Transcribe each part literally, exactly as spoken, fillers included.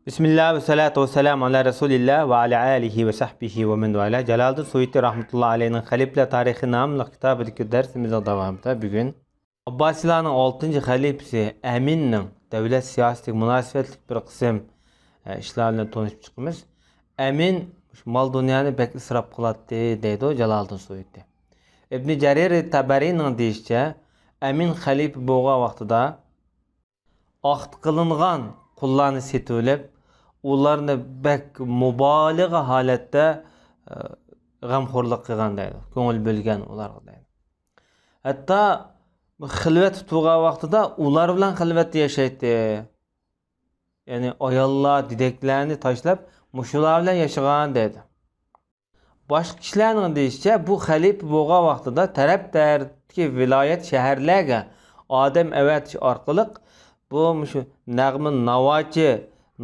بىسمىللا ۋە سالاتۇ ۋە سالامۇ ئالا رەسۇلىللا ۋە ئالا ئالىھى ۋە سەھبىھى ۋە مەن ۋالا. جالالىدىن سۇيۇتى رەھمەتۇللا ئەلەيھنىڭ خەلىپىلەر تارىخى ناملىق كىتابىدىكى دەرسىمىزنىڭ داۋامىدا بۈگۈن ئابباسىيلارنىڭ ئالتىنچى خەلىپىسى ئەمىننىڭ دۆلەت سىياسىتىگە مۇناسىۋەتلىك بىر قىسىم، ئە، ئىشلار بىلەن تونۇشۇپ چىقىمىز. ئەمىن مال-دۇنيانى بەك ئىسراپ قىلاتتى، دەيدۇ جالالىدىن سۇيۇتى. ئىبنى جەرىر تەبەرىنىڭ دېيىشىچە، ئەمىن خەلىپە بولغان ۋاقتىدا ئاختا قىلىنغان قۇللارنى سېتىۋېلىپ، ئۇلارنى بەك مۇبالىغە ھالەتتە، ئە، غەمخورلۇق قىلغان دەيدۇ، كۆڭۈل بۆلگەن ئۇلارغا دەيدۇ. ھەتتا خىلۋەتتە تۇرغان ۋاقتىدا ئۇلار بىلەن خىلۋەتتە ياشايتتى. يەنى ئاياللار، دېدەكلەرنى تاشلاپ، مۇشۇلار بىلەن ياشىغان دەيدۇ. باشقا كىشىلەرنىڭ دېيىشىچە، بۇ خەلىپە بولغان ۋاقتىدا تەرەپ-تەرەپتىكى ۋىلايەت، شەھەرلەرگە ئادەم ئەۋەتىش ئارقىلىق بۇ مۇشۇ نەغمە ناۋاچى،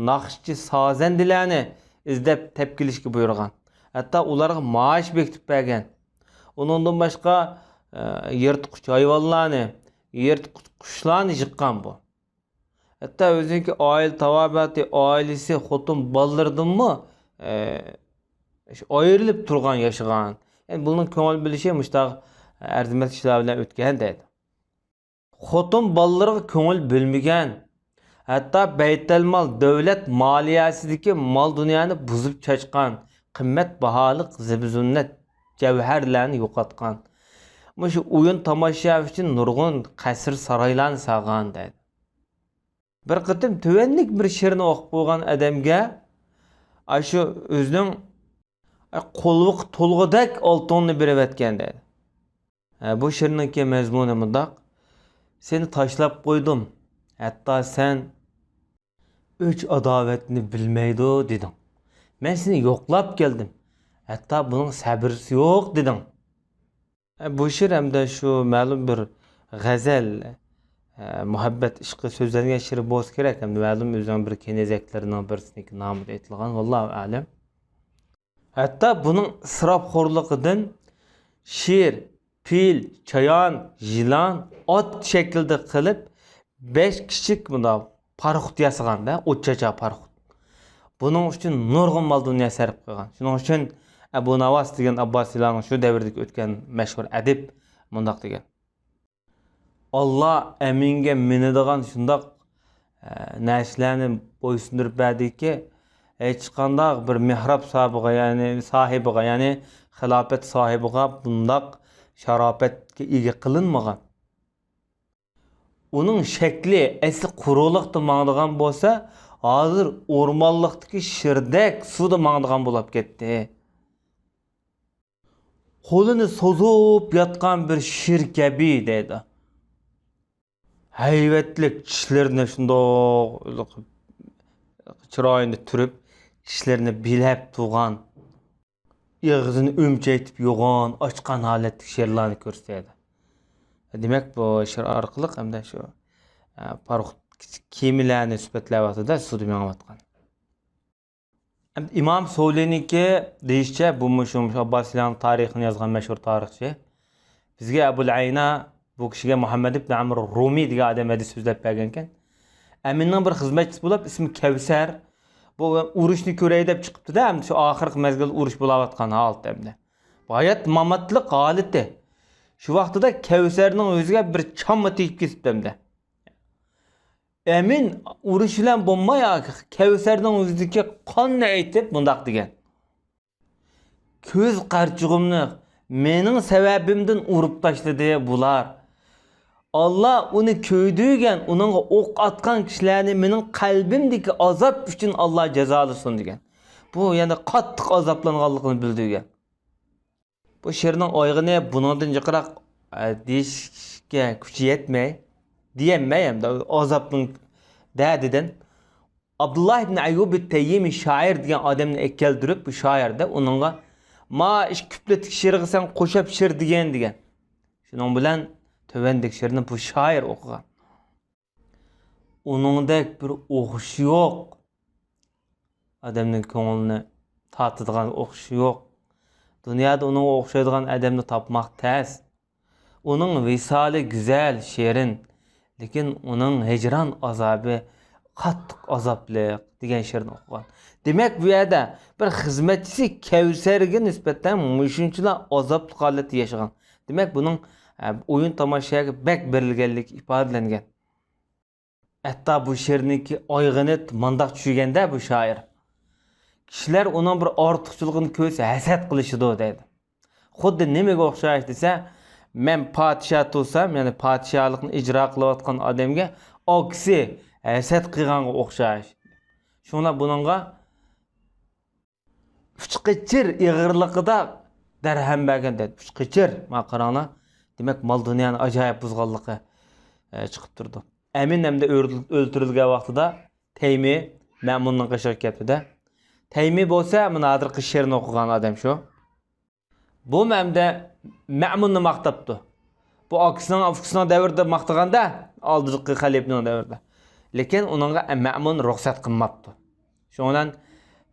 ناخشىچى، سازەندىلەرنى ئىزدەپ تېپىپ كېلىشكە بۇيرۇغان. ھەتتا ئۇلارغا مائاش بېكىتىپ بەرگەن. ئۇنىڭدىن باشقا، ئە، يىرتقۇچ ھايۋانلارنى، يىرتقۇچ قۇشلارنى يىغقان بۇ. ھەتتا ئۆزىنىڭكى ئائىلە تاۋابىئاتى، ئائىلىسى، خوتۇن، بالىلىرىدىنمۇ، ئە، ئايرىلىپ تۇرغان، ياشىغان. يەنى بۇنىڭ كۆڭۈل بۆلۈشى مۇشتاق ئەرزىمەس ئىشلار بىلەن ئۆتكەن دەيدۇ. خوتۇن بالىلىرىغا كۆڭۈل بۆلمىگەن. ھەتتا بەيتەلمال، دۆلەت مالىيەسىدىكى مال-دۇنيانى بۇزۇپ چاچقان، قىممەت باھالىق زىبۇ-زىننەت، جەۋھەرلەرنى يوقاتقان. مۇشۇ ئويۇن-تاماشا ئۈچۈن نۇرغۇن قەسىر-سارايلارنى سالغان دەيدۇ. بىر قېتىم تۆۋەنلىك بىر شېئىرنى ئوقۇپ قويغان ئادەمگە ئاشۇ ئۆزىنىڭ قولۋىقى تولغۇدەك ئالتۇننى بېرىۋەتكەن دەيدۇ. ھە، بۇ شېئىرنىڭكى مەزمۇنى مۇنداق: «سېنى تاشلاپ قويدۇم، ھەتتا سەن ئۆچ-ئاداۋەتنى بىلمەيدۇ دېدىڭ. مەن سېنى يوقلاپ كەلدىم، ھەتتا بۇنىڭ سەۋرىسى يوق دېدىڭ.» بۇ شېئىر ھەمدە شۇ مەلۇم بىر غەزەل، ئە، مۇھەببەت ئىشقى سۆزلەنگەن شېئىر بولسا كېرەك، ھەمدە مەلۇم ئۆزىنىڭ بىر كېنىزەكلىرىنىڭ بىرسىنىڭكى نامىدا ئېيتىلغان، ۋاللاھۇ ئەلەم. ھەتتا بۇنىڭ ئىسراپخورلۇقىدىن شىر، پىل، چايان، يىلان، ئات شەكلىدە قىلىپ، بەش كىچىك مۇنداق پاراخوت ياسىغاندا، ئوت چاچار پاراخوت. بۇنىڭ ئۈچۈن نۇرغۇن مال-دۇنيا سەرپ قىلغان. شۇنىڭ ئۈچۈن ئەبۇ ناۋاس دېگەن ئابباسىيلارنىڭ شۇ دەۋردىكى ئۆتكەن مەشھۇر ئەدىب مۇنداق دېگەن: «ئاللا ئەمىنگە مىنىدىغان شۇنداق، ئە، نەرسىلەرنى بويسۇندۇرۇپ بەردىكى، ھېچقانداق بىر مېھراب ساھىبىغا، يەنى ساھىبىغا، يەنى خىلاپەت ساھىبىغا بۇنداق شاراپەتكە ئىگە قىلىنمىغان.» ئۇنىڭ شەكلى ئەسلى قۇرۇقلۇقتا ماڭىدىغان بولسا، ھازىر ئورمانلىقتىكى شىردەك سۇدا ماڭىدىغان بولۇپ كەتتى. قولىنى سوزۇپ ياتقان بىر شىر كەبى دەيدۇ. ھەيۋەتلىك چىشلىرىنى شۇنداق چىرايىنى تۈرۈپ، چىشلىرىنى بىلەپ تۇرغان، ئېغىزىنى ئۈمچەيتىپ يوغان ئاچقان ھالەتتىكى شىرلارنى كۆرسىتەدۇ. دېمەك، بۇ شىر ئارقىلىق ھەمدە شۇ، ئە، پاراخوت، كىچىك كېمىلەرنى سۈپەتلەپ ۋاقتىدا سۇدا مېڭىۋاتقان. ئىمام سولىنىڭكى دېيىشىچە، بۇمۇ شۇ، شۇ ئابباسىيلارنىڭ تارىخىنى يازغان مەشھۇر تارىخچى. بىزگە ئەبۇل ئەينا، بۇ كىشىگە مۇھەممەد ئىبن ئەمر رۇمى دېگەن ئادەم ھەدىس سۆزلەپ بەرگەنكەن. ئەمىننىڭ بىر خىزمەتچىسى بولۇپ، ئىسمى كەۋسەر. بۇ ئۇرۇشنى كۆرەي دەپ چىقىپتۇ-دە، ئەمدى شۇ ئاخىرقى مەزگىل ئۇرۇش بولاۋاتقان ھالەت ئەمدى. بۇ ھايات ماماتلىق ھالىتى. شۇ ۋاقتىدا كەۋسەرنىڭ ئۆزىگە بىر چامما تېگىپ كېتىپتۇ ئەمدى. ئەمىن ئۇرۇش بىلەن بولماي، كەۋسەرنىڭ ئۆزىدىكى قاننى ئېيتىپ مۇنداق دېگەن: «كۆز قارىچۇغۇمنى مېنىڭ سەۋەبىمدىن ئۇرۇپ تاشلىدى بۇلار. ئاللا ئۇنى كۆيدۈرگەن، ئۇنىڭغا ئوق ئاتقان كىشىلەرنى مېنىڭ قەلبىمدىكى ئازاب ئۈچۈن ئاللا جازالىسۇن» دېگەن. بۇ يەنە قاتتىق ئازابلانغانلىقىنى بىلدۈرگەن. بۇ شېئىرنىڭ ئايىغىنى بۇنىڭدىن جىقراق، ئە، دېيىشكە كۈچى يەتمەي، دېيەلمەي ھەمدە ئازابنىڭ دەردىدىن. ئابدۇللا ئىبن ئەييۇب تەييىمى شائىر دېگەن ئادەمنى ئەكەلدۈرۈپ، بۇ شائىردە ئۇنىڭغا، «ما ئىككى كۇپلېتتىكى شېئىرغا سەن قوشاپ شېئىر دېگەن» دېگەن. شۇنىڭ بىلەن تۆۋەندىكى شېئىرنى بۇ شائىر ئوقۇغان. ئۇنىڭدەك بىر ئوخشىشى يوق. ئادەمنىڭ كۆڭلىنى تارتىدىغان ئوخشىشى يوق. دۇنيادا ئۇنىڭغا ئوخشايدىغان ئادەمنى تاپماق تەس. ئۇنىڭ ۋىسالى گۈزەل، شېرىن، لېكىن ئۇنىڭ ھىجران ئازابى قاتتىق ئازابلىق دېگەن شېئىرنى ئوقۇغان. دېمەك، بۇ يەردە بىر خىزمەتچىسى كەۋسەرگە نىسبەتەن مۇشۇنچىلا ئازابلىق ھالەتتە ياشىغان. دېمەك، بۇنىڭ، ئە، ئويۇن تاماشاگە بەك بېرىلگەنلىكى ئىپادىلەنگەن. ھەتتا بۇ شېئىرنىڭكى ئايىغىنى مانداق چۈشۈرگەندە بۇ شائىر، كىشىلەر ئۇنىڭ بىر ئارتۇقچىلىقىنى كۆرسە ھەسەت قىلىشىدۇ دەيدۇ. خۇددى نېمىگە ئوخشاش دېسە، مەن پادىشاھ تۇرسام، يەنى پادىشاھلىقنى ئىجرا قىلىۋاتقان ئادەمگە ئاكىسى ھەسەت قىلغانغا ئوخشاش. شۇڭلار بۇنىڭغا ئۈچ قېچىر ئېغىرلىقىدا دەرھەم بەرگەن دەيدۇ. ئۈچ قېچىر، مانا قاراڭلار. دېمەك، مال دۇنيانى ئاجايىپ بۇزغانلىقى، ئە، چىقىپ تۇرىدۇ. ئەمىن ھەمدە ئۆل-، ئۆلتۈرۈلگەن ۋاقتىدا تەيمى مەمۇننىڭ قېشىغا كەپتۇ-دە. تەيمى بولسا، مانا ھازىرقى شېئىرنى ئوقۇغان ئادەم شۇ. بۇ ھەمدە مەمۇننى ماختاپتۇ. بۇ ئاكىسىنىڭ، ئۇكىسىنىڭ دەۋرىدە ماختىغاندا، ئالدىنقى خەلىپىنىڭ دەۋرىدە. لېكىن ئۇنىڭغا مەمۇن رۇخسەت قىلماپتۇ. شۇنىڭ بىلەن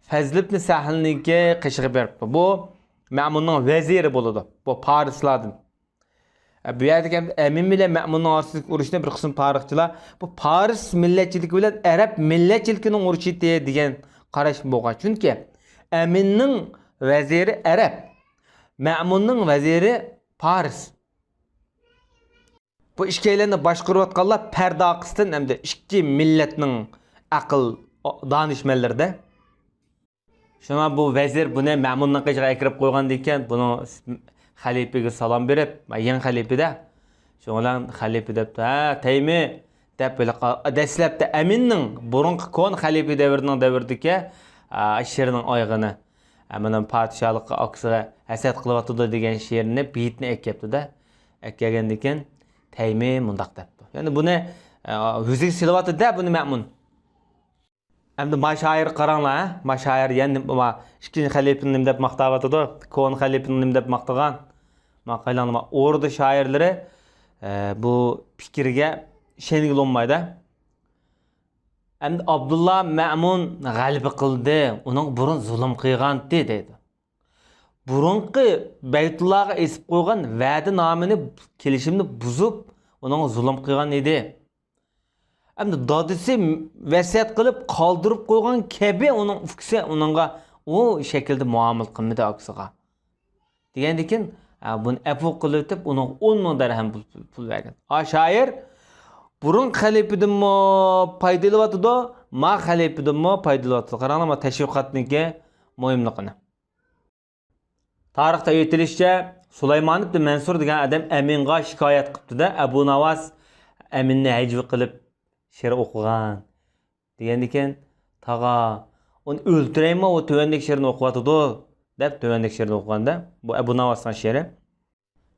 فەزل ئىبن سەھلنىڭكى قېشىغا بېرىپتۇ. بۇ مەمۇننىڭ ۋەزىرى بولىدۇ. بۇ پارسلاردىن. ئە، بۇ يەردىكى ئەمىن بىلەن مەمۇننىڭ ئارىسىدىكى ئۇرۇشنى بىر قىسىم تارىخچىلار بۇ پارس مىللەتچىلىكى بىلەن ئەرەب مىللەتچىلىكىنىڭ ئۇرۇشى ئىدى دېگەن قاراشمۇ بولغان. چۈنكى ئەمىننىڭ ۋەزىرى ئەرەب، مەمۇننىڭ ۋەزىرى پارس. بۇ ئىككىيلەننى باشقۇرۇۋاتقانلار پەردە ئارقىسىدىن ھەمدە ئىككى مىللەتنىڭ ئەقىل دانىشمەنلىرىدە. شۇڭا بۇ ۋەزىر بۇنى مەمۇننىڭ قېشىغا ئەكىرىپ قويغاندىكىن، بۇنىڭ خەلىپىگە سالام بېرىپ، يېڭى خەلىپىدە. شۇنىڭ بىلەن خەلىپە دەپتۇ، ھە، تەيمى، دەپ، ھېلىقى دەسلەپتە ئەمىننىڭ بۇرۇنقى كونا خەلىپە دەۋرىنىڭ دەۋرىدىكى، ئا، شېئىرنىڭ ئايىغىنى، ئە، مانا پادىشاھلىققا ئاكىسىغا ھەسەت قىلىۋاتىدۇ دېگەن شېئىرنى بېيىتنى ئەكەپتۇ-دە. ئەكەلگەندىكىن تەيمى مۇنداق دەپتۇ. يەنى بۇنى، ئا، يۈزىگە سېلىۋاتىدۇ-دە بۇنى مەمۇن. ئەمدى ما شائىرغا قاراڭلار، ھە؟ ما شائىر يەنە نېمە، ما ئىككىنچى خەلىپىنى نېمە دەپ ماختاۋاتىدۇ؟ كونا خەلىپىنى نېمە دەپ ماختىغان؟ ما قايلاڭلار، ما ئوردا شائىرلىرى، ئە، بۇ پىكىرگە ئىشەنگىلى بولمايدۇ. ئەمدى ئابدۇللا مەمۇن غەلىبە قىلدى، ئۇنىڭغا بۇرۇن زۇلۇم قىلغانتى دەيدۇ. بۇرۇنقى بەيتۇللاغا ئېسىپ قويغان ۋەدىنامىنى، كېلىشىمنى بۇزۇپ، ئۇنىڭغا زۇلۇم قىلغان ئىدى. ئەمدى دادىسى ۋەسىيەت قىلىپ قالدۇرۇپ قويغان كەبى ئۇنىڭ ئۇكىسى ئۇنىڭغا ئۇ شەكىلدە مۇئامىلە قىلمىدى ئاكىسىغا. دېگەندىكىن، ئە، بۇنى ئەپۇ قىلىۋېتىپ، ئۇنىڭغا ئون مىڭ دەرھەم پۇل، پۇل، پۇل بەرگەن. ھا، شائىر بۇرۇنقى خەلىپىدىنمۇ پايدا ئېلىۋاتىدۇ، ما خەلىپىدىنمۇ پايدا ئېلىۋاتىدۇ. قاراڭلار، ما تەشۋىقاتنىڭكى مۇھىملىقىنى. تارىختا ئېيتىلىشىچە، سۇلايمان ئىبن مەنسۇر دېگەن ئادەم ئەمىنغا شىكايەت قىپتۇ-دە، ئەبۇ ناۋاس ئەمىننى ھەجۋە قىلىپ شېئىر ئوقۇغان دېگەندىكىن، تاغا، ئۇنى ئۆلتۈرەيمۇ، ئۇ تۆۋەندىكى شېئىرنى ئوقۇۋاتىدۇ، دەپ تۆۋەندىكى شېئىرنى ئوقۇغاندا، بۇ ئەبۇ ناۋاسنىڭ شېئىرى.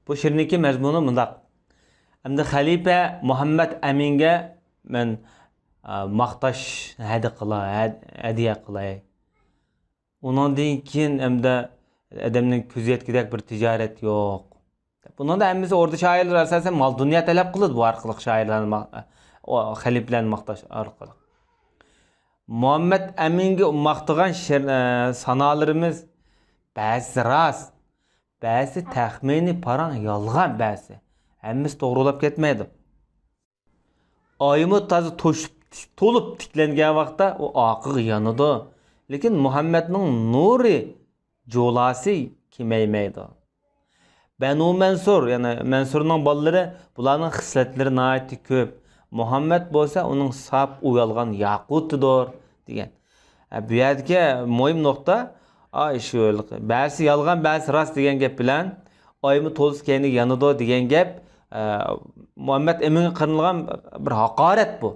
بۇ شېئىرنىڭكى مەزمۇنى مۇنداق. ئەمدى خەلىپە مۇھەممەد ئەمىنگە مەن، ئا، ماختاش ھەدە قىلاي، ھە-، ھەدىيە قىلاي. ئۇنىڭدىن كېيىن ئەمدى ئادەمنىڭ كۆزى يەتكۈدەك بىر تىجارەت يوق. بۇنىڭدا ھەممىسى ئوردا شائىرلىرى ئاساسەن مال دۇنيا تەلەپ قىلىدۇ بۇ ئارقىلىق شائىرلارنى ما-، ئۇ خەلىپىلەرنى ماختاش ئارقىلىق. مۇھەممەد ئەمىنگە ماختىغان شېئىر، ئە، سانالىرىمىز بەزىسى راست، بەزىسى تەخمىنىي پاراڭ يالغان بەزىسى. ھەممىسى توغرا بولاپ كەتمەيدۇ. ئايمۇ تازا توشۇپ، تولۇپ تىكلەنگەن ۋاقىتتا ئۇ ئارقىغا يانىدۇ. لېكىن مۇھەممەدنىڭ نۇرى جۇلاسى كېمەيمەيدۇ. بەنۇ مەنسۇر، يەنى مەنسۇرنىڭ بالىلىرى، بۇلارنىڭ خىسلەتلىرى ناھايىتى كۆپ. مۇھەممەد بولسا ئۇنىڭ ساپ ئۇيالغان ياقۇتىدۇر، دېگەن. ئە، بۇ يەردىكى مۇھىم نۇقتا، ئا، شۇ، بەزىسى يالغان، بەزىسى راست دېگەن گەپ بىلەن، ئايمۇ تولسا كەينىگە يانىدۇ دېگەن گەپ، ئە، مۇھەممەد ئەمىنگە قىلىنغان بىر ھاقارەت بۇ.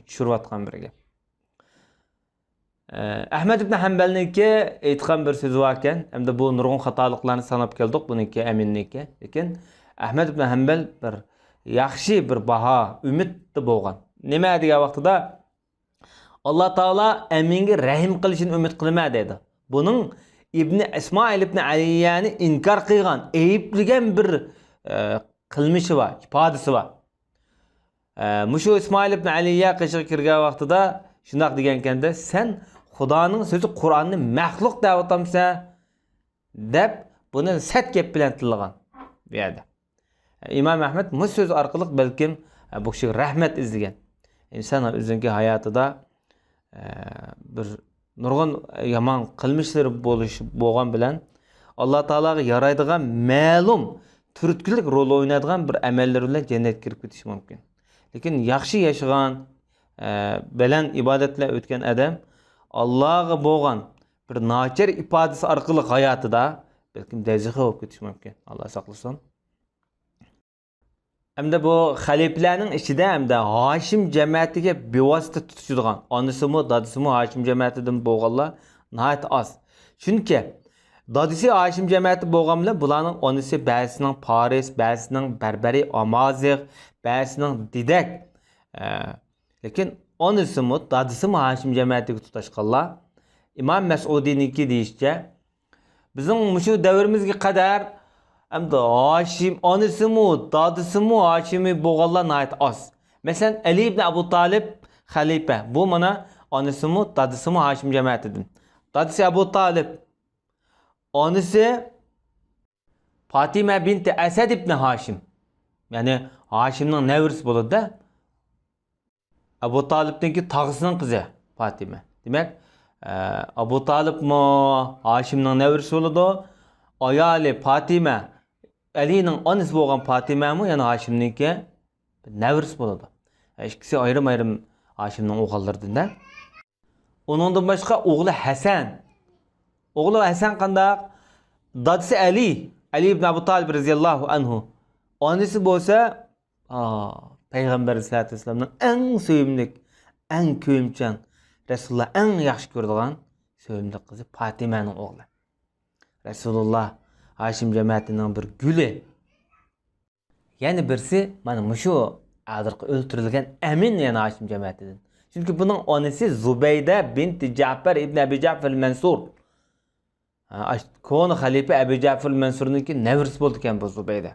چۈشۈرۈۋاتقان بىر گەپ. ئە، ئەھمەد ئىبن ھەمبەلنىڭكى ئېيتقان بىر سۆزى باركەن. ئەمدى بۇ نۇرغۇن خاتالىقلارنى ساناپ كەلدۇق، بۇنىڭكى ئەمىننىڭكى. لېكىن ئەھمەد ئىبن ھەمبەل بىر ياخشى بىر باھا، ئۈمىدتە بولغان. نېمە دېگەن ۋاقتىدا، ئاللا تائالا ئەمىنگە رەھىم قىلىشىنى ئۈمىد قىلىمەن دەيدۇ. بۇنىڭ ئىبنى ئىسمائىل ئىبنى ئەلىيەنى ئىنكار قىلغان، ئەيىبلىگەن بىر، ئە، قىلمىشى بار، ئىپادىسى بار. ئە، مۇشۇ ئىسمائىل ئىبنى ئەلىيە قېشىغا كىرگەن ۋاقتىدا شۇنداق دېگەنكەندە، سەن خۇدانىڭ سۆزى قۇرئاننى مەخلۇق دەۋاتامسەن؟ دەپ، بۇنى سەت گەپ بىلەن تىللىغان بۇ يەردە. ئىمام ئەھمەد مۇشۇ سۆز ئارقىلىق بەلكىم، بۇ كىشىگە رەھمەت ئىزدىگەن. ئىنسان ئۆزىنىڭكى ھاياتىدا ئە، بىر نۇرغۇن يامان قىلمىشلىرى بولۇش، بولغان بىلەن، ئاللا تائالاغا يارايدىغان مەلۇم تۈرتكىلىك رول ئوينايدىغان بىر ئەمەللىرى بىلەن جەننەتكە كىرىپ كېتىشى مۇمكىن. لېكىن ياخشى ياشىغان، ئە، بەلەن ئىبادەت بىلەن ئۆتكەن ئادەم ئاللاغا بولغان بىر ناچار ئىپادىسى ئارقىلىق ھاياتىدا بەلكىم دەزىخى بولۇپ كېتىشى مۇمكىن. ئاللا ساقلىسۇن. ئەمدى بۇ خەلىپىلەرنىڭ ئىچىدە ئەمدى ھاشىم جەمەتىگە بىۋاسىتە تۇتىشىدىغان، ئانىسىمۇ، دادىسىمۇ ھاشىم جەمەتىدىن بولغانلار ناھايىتى ئاز. چۈنكى دادىسى ھاشىم جەمەتى بولغان بىلەن بۇلارنىڭ ئانىسى بەزىسىنىڭ پارس، بەزىسىنىڭ بەربەرى، ئامازىغ، بەزىسىنىڭ دېدەك. ئە، لېكىن ئانىسىمۇ، دادىسىمۇ ھاشىم جەمەتىگە تۇتاشقانلار. ئىمام مەسئۇدىنىڭكى دېيىشىچە، بىزنىڭ مۇشۇ دەۋرىمىزگە قەدەر ئەمدى ھاشىم، ئانىسىمۇ، دادىسىمۇ ھاشىمىي بولغانلار ناھايىتى ئاز. مەسىلەن، ئەلى ئىبن ئەبۇ تالىپ خەلىپە. بۇ مانا ئانىسىمۇ، دادىسىمۇ ھاشىم جەمەتىدىن. دادىسى ئەبۇ تالىپ، ئانىسى پاتىمە بىنتى ئەسەد ئىبن ھاشىم. يەنى ھاشىمنىڭ نەۋرىسى بولىدۇ-دە. ئەبۇ تالىپنىڭكى تاغىسىنىڭ قىزى پاتىمە. دېمەك، ئە، ئەبۇ تالىپمۇ ھاشىمنىڭ نەۋرىسى بولىدۇ. ئايالى پاتىمە، ئەلىنىڭ ئانىسى بولغان پاتىمەمۇ يەنە ھاشىمنىڭكى نەۋرىسى بولىدۇ. ئىككىسى ئايرىم-ئايرىم ھاشىمنىڭ ئوغۇللىرىدىن-دە. ئۇنىڭدىن باشقا ئوغلى ھەسەن. ئوغلى ھەسەن قانداق؟ دادىسى ئەلى، ئەلى ئىبن ئەبۇ تالىپ رەزىياللاھۇ ئەنھۇ. ئانىسى بولسا، ئا، پەيغەمبەر ئەلەيھىسسالاتۇ ۋەسسالامنىڭ ئەڭ سۆيۈملۈك، ئەڭ كۆيۈمچان، رەسۇلۇللا ئەڭ ياخشى كۆرىدىغان سۆيۈملۈك قىزى پاتىمەنىڭ ئوغلى. رەسۇلۇللا ھاشىم جەمەتىنىڭ بىر گۈلى. يەنە بىرسى، مانا مۇشۇ ھازىرقى ئۆلتۈرۈلگەن ئەمىن يەنە ھاشىم جەمەتىدىن. چۈنكى بۇنىڭ ئانىسى زۇبەيدە بىنت جەفەر ئىبن ئەبى جەفەر مەنسۇر. ھە، ئاش-، كونا خەلىپە ئەبى جەفەر مەنسۇرنىڭكى نەۋرىسى بولىدىكەن بۇ زۇبەيدە.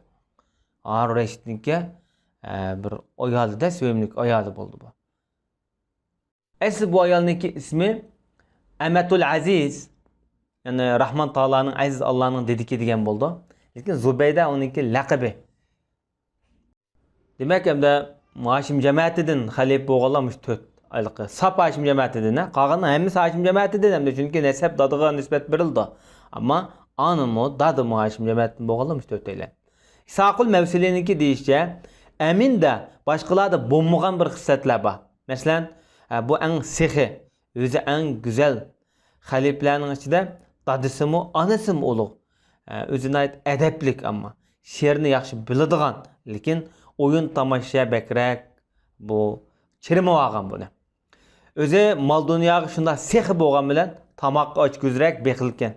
ھارۇن رەشىدنىڭكى، ھە، بىر ئايالىدا، سۆيۈملۈك ئايالى بولدى بۇ. ئەسلى بۇ ئايالنىڭكى ئىسمى ئەمەتۇل ئەزىز، يەنى راھمان تائالانىڭ، ئەزىز ئاللانىڭ دېدىكى دېگەن بولىدۇ. لېكىن زۇبەيدە ئۇنىڭكى لەقىبى. دېمەك، ئەمدى ھاشىم جەمەتىدىن خەلىپە بولغانلار مۇشۇ تۆت ئايلىقى. ساپ ھاشىم جەمەتىدىن، ھە؟ قالغاننىڭ ھەممىسى ھاشىم جەمەتىدىن، ئەمدى چۈنكى نەسەب دادىغا نىسبەت بېرىلىدۇ. ئەمما ئانىمۇ، دادىمۇ ھاشىم جەمەتىدىن بولغانلار مۇشۇ تۆتەيلەن. ئىسھاقۇل مەۋسىلىنىڭكى دېيىشىچە، ئەمىندە باشقىلاردا بولمىغان بىر خىسلەتلەر بار. مەسىلەن، ئە، بۇ ئەڭ سېخىي، ئۆزى ئەڭ گۈزەل. خەلىپىلەرنىڭ ئىچىدە دادىسىمۇ، ئانىسىمۇ ئۇلۇغ. ئە، ئۆزى ناھايىتى ئەدەپلىك، ئەمما شېئىرنى ياخشى بىلىدىغان، لېكىن ئويۇن تاماشا بەكرەك بۇ چىرمىۋالغان بۇنى. ئۆزى مال دۇنياغا شۇنداق سېخىي بولغان بىلەن تاماققا ئاچكۆزرەك، بېخىلكەن.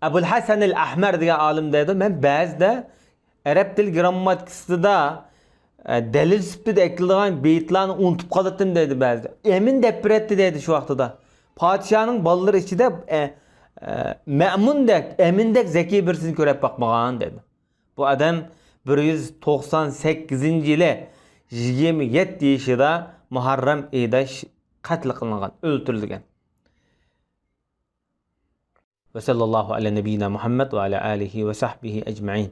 ئەبۇل ھەسەنىل ئەھمەر دېگەن ئالىم دەيدۇ، مەن بەزىدە ئەرەب تىل گىرامماتىكىسىدا، ئە، دەلىل سۈپىتىدە ئەكېلىدىغان بېيىتلارنى ئۇنتۇپ قالاتتىم دەيدۇ بەزىدە. ئەمىن دەپ بېرەتتى دەيدۇ شۇ ۋاقتىدا. پادىشاھنىڭ بالىلىرى ئىچىدە، ئە، ئە، مەمۇندەك، ئەمىندەك زەكىي بىرسىنى كۆرۈپ باقمىغان دەيدۇ. بۇ ئادەم بىر يۈز توقسان سەككىزىنچى يىلى يىگىرمە يەتتە يېشىدا مۇھەررەم ئېيىدا ش-، قەتل قىلىنغان، ئۆلتۈرۈلگەن. وصلى الله على نبينا محمد وعلى آله وصحبه أجمعين.